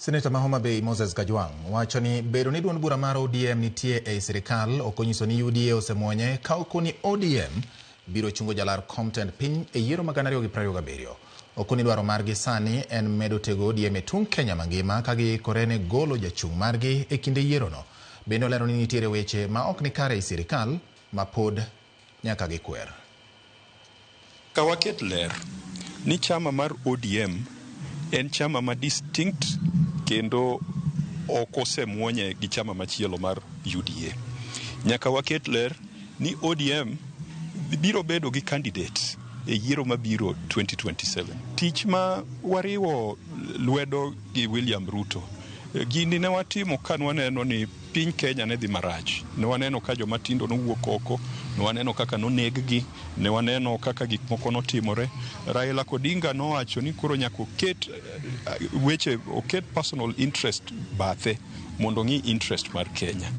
Seneta ma Homa Bay Moses Kajwang' wacho ni bedo ni duond bura mar ODM nitie ei sirikal ok onyiso ni UDA osemuonye ka okoni ODM biro chungo jalar kom tend piny e yiero mag 2027. Okoni dwaro margi sani en medo tego ODM e tung' Kenya mangima ka giikore ne golo jachung' margi e kinde yierono. Bende olero ni nitiere weche ma ok ni kare ei sirikal ma pod nyaka gikwer. Ka waket ler ni chama mar ODM en chama ma distinct kendo ok osemuonye gi chama machielo mar UDA. Nyaka waket ler ni ODM biro bedo gi candidate e yiero mabiro 2027. Tich ma wariwo lwedo gi William Ruto, gini ne watimo ka nwaneno ni piny Kenya ne dhi marach. Ne waneno ka joma tindo nowuok oko, ne waneno kaka noneg-gi, ne waneno kaka gik moko notimore. Raila Odinga nowacho ni koro nyaka oket weche, oket personal interest bathe mondo ong'i interest mar Kenya.